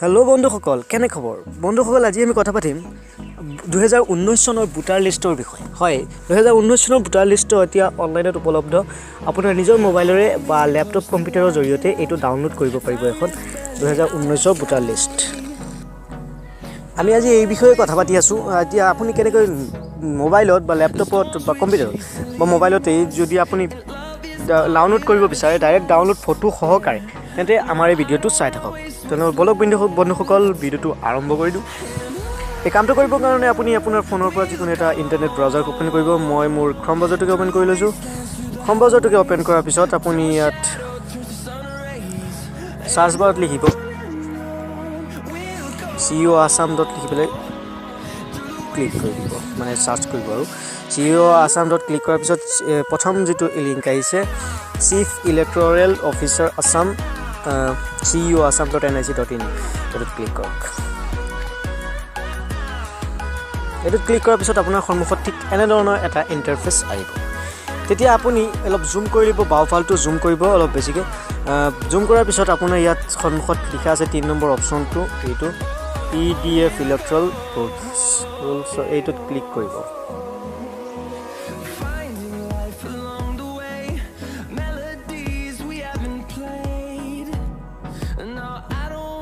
Hello' বন্ধুসকল, কেনে খবৰ বন্ধুসকল? আজি আমি কথা পাতিম 2019 চনৰ ভোটাৰ লিষ্টৰ বিষয়ে। হয়, 2019 চনৰ ভোটাৰ লিষ্টটো এতিয়া অনলাইনত উপলব্ধ। আপোনাৰ নিজৰ মোবাইলেৰে বা লেপটপ কম্পিউটাৰৰ জৰিয়তে এইটো ডাউনলোড কৰিব পাৰিব, এখন 2019ৰ ভোটাৰ লিষ্ট। আমি আজি এই বিষয়ে কথা পাতি আছোঁ। এতিয়া আপুনি কেনেকৈ মোবাইলত বা লেপটপত বা কম্পিউটাৰত বা মোবাইলতেই যদি আপুনি ডাউনলোড কৰিব বিচাৰে ডাইৰেক্ট ডাউনলোড ফটো সহকাৰে, তেন্তে আমাৰ এই ভিডিঅ'টো চাই থাকক। তেনেহ'লে বলক বন্ধুসকল, ভিডিঅ'টো আৰম্ভ কৰি দিওঁ। এই কামটো কৰিবৰ কাৰণে আপুনি আপোনাৰ ফোনৰ পৰা যিকোনো এটা ইণ্টাৰনেট ব্ৰাউজাৰ অ'পেন কৰিব। মই মোৰ ক্ৰম ব্ৰাউজাৰটোকে অ'পেন কৰি লৈছোঁ। ক্ৰম ব্ৰাউজাৰটোকে অ'পেন কৰাৰ পিছত আপুনি ইয়াত চাৰ্চ বাৰত লিখিব চিইঅ আছাম ডট লিখি পেলাই ক্লিক কৰি দিব, মানে চাৰ্চ কৰিব। আৰু চিইঅ আছাম ডট ক্লিক কৰাৰ পিছত প্ৰথম যিটো লিংক আহিছে, Chief Electoral Officer Assam ceo.assam.nic.in, এইটোত ক্লিক কৰক। এইটোত ক্লিক কৰাৰ পিছত আপোনাৰ সন্মুখত ঠিক এনেধৰণৰ এটা ইণ্টাৰফেচ আহিব। তেতিয়া আপুনি অলপ জুম কৰি দিব, বাওঁফালটো জুম কৰিব অলপ বেছিকৈ। জুম কৰাৰ পিছত আপোনাৰ ইয়াত সন্মুখত লিখা আছে 3 নম্বৰ অপশ্যনটো, এইটো PDF electoral rules, এইটোত ক্লিক কৰিব।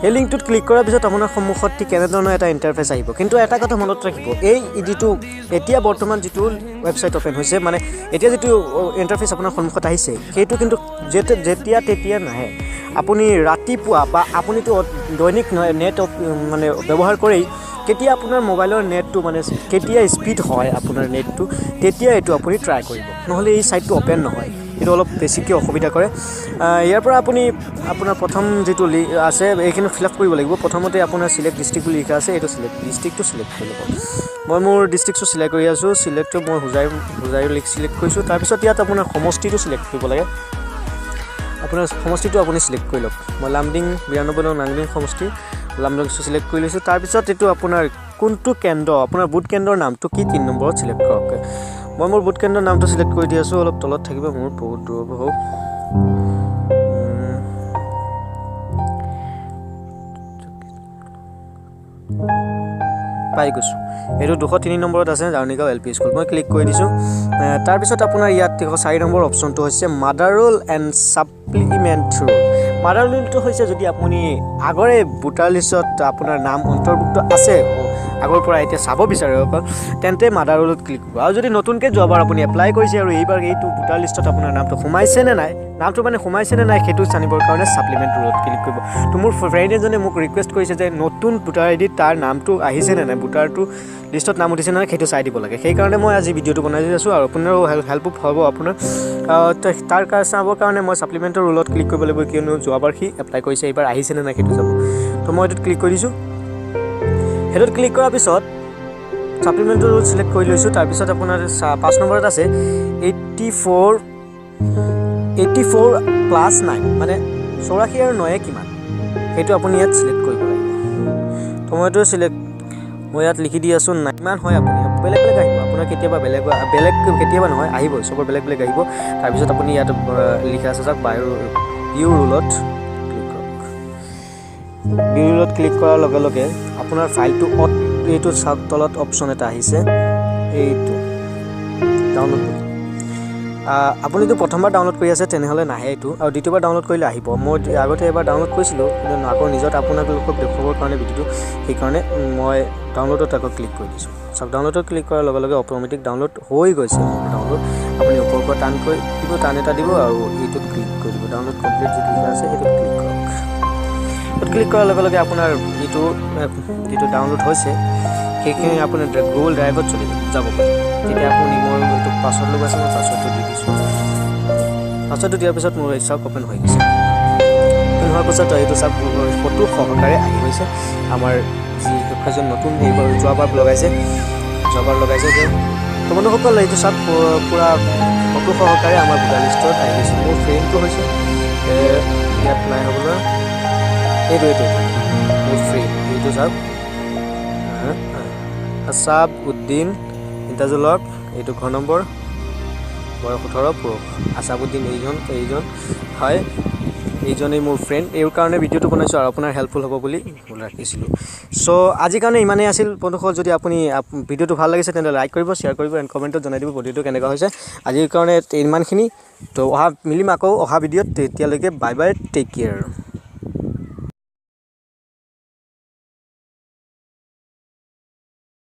সেই লিংকটোত ক্লিক কৰাৰ পিছত আপোনাৰ সন্মুখত ঠিক কেনেধৰণৰ এটা ইণ্টাৰফেচ আহিব। কিন্তু এটা কথা মনত ৰাখিব, এই যিটো এতিয়া বৰ্তমান যিটো ৱেবছাইট অ'পেন হৈছে, মানে এতিয়া যিটো ইণ্টাৰফেচ আপোনাৰ সন্মুখত আহিছে, সেইটো কিন্তু যেতিয়া তেতিয়া নাহে। আপুনি ৰাতিপুৱা বা আপুনিতো দৈনিক নেট মানে ব্যৱহাৰ কৰেই, কেতিয়া আপোনাৰ মোবাইলৰ নেটটো মানে কেতিয়া স্পীড হয় আপোনাৰ নেটটো, তেতিয়া এইটো আপুনি ট্ৰাই কৰিব, নহ'লে এই ছাইটটো অ'পেন নহয়। এইটো অলপ বেছিকৈ অসুবিধা কৰে। ইয়াৰ পৰা আপুনি আপোনাৰ প্ৰথম যিটো আছে এইখিনি ফিল আপ কৰিব লাগিব। প্ৰথমতে আপোনাৰ চিলেক্ট ডিষ্ট্ৰিক্ট বুলি লিখা আছে, এইটো চিলেক্ট ডিষ্ট্ৰিক্টটো চিলেক্ট কৰি ল'ব। মই মোৰ ডিষ্ট্ৰিক্টটো চিলেক্ট কৰি আছোঁ। চিলেক্টটো মই হোজাই হোজাই চিলেক্ট কৰিছোঁ। তাৰপিছত ইয়াত আপোনাৰ সমষ্টিটো চিলেক্ট কৰিব লাগে। আপোনাৰ সমষ্টিটো আপুনি চিলেক্ট কৰি লওক। মই লামডিং 92 নং লামডিং সমষ্টি লামডিংটো চিলেক্ট কৰি লৈছোঁ। তাৰপিছত এইটো আপোনাৰ কোনটো কেন্দ্ৰ, আপোনাৰ ভোট কেন্দ্ৰৰ নামটো কি, 3 নম্বৰত চিলেক্ট কৰক। মই মোৰ ভোট কেন্দ্ৰৰ নামটো চিলেক্ট কৰি দি আছোঁ। অলপ তলত থাকিব, মোৰ বহুত দূৰ হ'ব। পাই গৈছোঁ, এইটো 203 নম্বৰত আছে, জাৰনীগাঁও এল পি স্কুল। মই ক্লিক কৰি দিছোঁ। তাৰপিছত আপোনাৰ ইয়াত 4 নম্বৰ অপশ্যনটো হৈছে mother roll and supplement roll. Mother ৰোলটো হৈছে যদি আপুনি আগৰে ভোটাৰ লিষ্টত আপোনাৰ নাম অন্তৰ্ভুক্ত আছে, আগৰ পৰা এতিয়া চাব বিচাৰে অকল, তেন্তে মাদাৰ ৰোলত ক্লিক কৰিব। আৰু যদি নতুনকৈ যোৱাবাৰ আপুনি এপ্লাই কৰিছে আৰু এইবাৰ এইটো ভোটাৰ লিষ্টত আপোনাৰ নামটো সোমাইছে নে নাই, নামটো মানে সোমাইছে নে নাই সেইটো জানিবৰ কাৰণে ছাপ্লিমেণ্ট ৰোলত ক্লিক কৰিব। তো মোৰ ফ্ৰেণ্ড এজনে মোক ৰিকুৱেষ্ট কৰিছে যে নতুন ভোটাৰ আই ডিত তাৰ নামটো আহিছে নে নাই, ভোটাৰটো লিষ্টত নাম উঠিছে নে নাই সেইটো চাই দিব লাগে। সেইকাৰণে মই আজি ভিডিঅ'টো বনাই দি আছোঁ আৰু আপোনাৰো হেল্প হ'ব আপোনাৰ। তাৰ চাবৰ কাৰণে মই ছাপ্লিমেণ্টৰ ৰোলত ক্লিক কৰিব লাগিব, কিয়নো যোৱাবাৰ সি এপ্লাই কৰিছে, এইবাৰ আহিছে নে নাই সেইটো চাব। তো মই এইটোত ক্লিক কৰি দিছোঁ। সেইটোত ক্লিক কৰাৰ পিছত ছাপ্লিমেণ্টৰ ৰোল চিলেক্ট কৰি লৈছোঁ। তাৰপিছত আপোনাৰ 5 নম্বৰত আছে 84 + 9, মানে 84 আৰু 9 কিমান, সেইটো আপুনি ইয়াত চিলেক্ট কৰিব লাগিব। তো মই এইটো চিলেক্ট, মই ইয়াত লিখি দি আছোঁ কিমান হয়। আপুনি বেলেগ বেলেগ আহিব, আপোনাৰ কেতিয়াবা বেলেগ বেলেগ, কেতিয়াবা নহয় আহিব, চবৰ বেলেগ বেলেগ আহিব। তাৰপিছত আপুনি ইয়াত লিখা আছে চাওক, বাই ভিউ ৰোলত ক্লিক কৰক। ভিউ ৰোলত ক্লিক কৰাৰ লগে লগে আপোনাৰ ফাইলটো এইটো চাওক, তলত অপশ্যন এটা আহিছে, এইটো ডাউনলোড বুলি। আপুনিতো প্ৰথমবাৰ ডাউনলোড কৰি আছে তেনেহ'লে নাহে এইটো, আৰু দ্বিতীয়বাৰ ডাউনলোড কৰিলে আহিব। মই আগতে এবাৰ ডাউনলোড কৰিছিলোঁ, কিন্তু আকৌ নিজত আপোনালোকক দেখুৱাবৰ কাৰণে ভিডিঅ'টো, সেইকাৰণে মই ডাউনলোডত আকৌ ক্লিক কৰি দিছোঁ। চাওক, ডাউনলোডত ক্লিক কৰাৰ লগে লগে অট'মেটিক ডাউনলোড হৈ গৈছে। ডাউনলোড আপুনি ওপৰৰ পৰা টান কৰি দিব, টান এটা দিব আৰু এইটোত ক্লিক কৰি দিব। ডাউনলোড কমপ্লিট যিটো লিখা আছে সেইটোত ক্লিক কৰক। সেইটোত ক্লিক কৰাৰ লগে লগে আপোনাৰ এইটো যিটো ডাউনলোড হৈছে সেইখিনি আপোনাৰ গুগল ড্ৰাইভত চলি যাব পাৰে। তেতিয়া আপুনি মোৰ এইটো পাছৱৰ্ড লগোৱা আছে, মই পাছৱৰ্ডটো দি দিছোঁ। পাছৱৰ্ডটো দিয়াৰ পিছত মোৰ চাওক অ'পেন হৈ গৈছে। অ'পেন হোৱাৰ পাছত এইটো চাওক ফটো সহকাৰে আহি গৈছে। আমাৰ যি শিক্ষকজন নতুন এইবাৰ যোৱাবাৰ লগাইছে তেওঁ। তো বন্ধুসকল, এইটো চাওক পূৰা ফটো সহকাৰে আমাৰ ভোটাৰ লিষ্টত আহি গৈছে। মোৰ ফ্ৰেমটো হৈছে ইয়াত নাই হ'বলৈ, এইটো এইটো এইটো মোৰ ফ্ৰেম, এইটো চাওক আছাব উদ্দিন ইন্তাজুল হক, এইটো ঘৰ নম্বৰ, বয়স 18, পুৰুষ, আছাবুদ্দিন এইজন হয়। এইজনেই মোৰ ফ্ৰেণ্ড। এইৰ কাৰণে ভিডিঅ'টো বনাইছোঁ আৰু আপোনাৰ হেল্পফুল হ'ব বুলি ৰাখিছিলোঁ। চ' আজিৰ কাৰণে ইমানেই আছিল বন্ধুসকল। যদি আপুনি ভিডিঅ'টো ভাল লাগিছে, তেন্তে লাইক কৰিব, শ্বেয়াৰ কৰিব এণ্ড কমেণ্টত জনাই দিব ভিডিঅ'টো কেনেকুৱা হৈছে। আজিৰ কাৰণে ইমানখিনি। তো অহা মিলিম আকৌ অহা ভিডিঅ'ত। তেতিয়ালৈকে বাই বাই, টেক কেয়াৰ।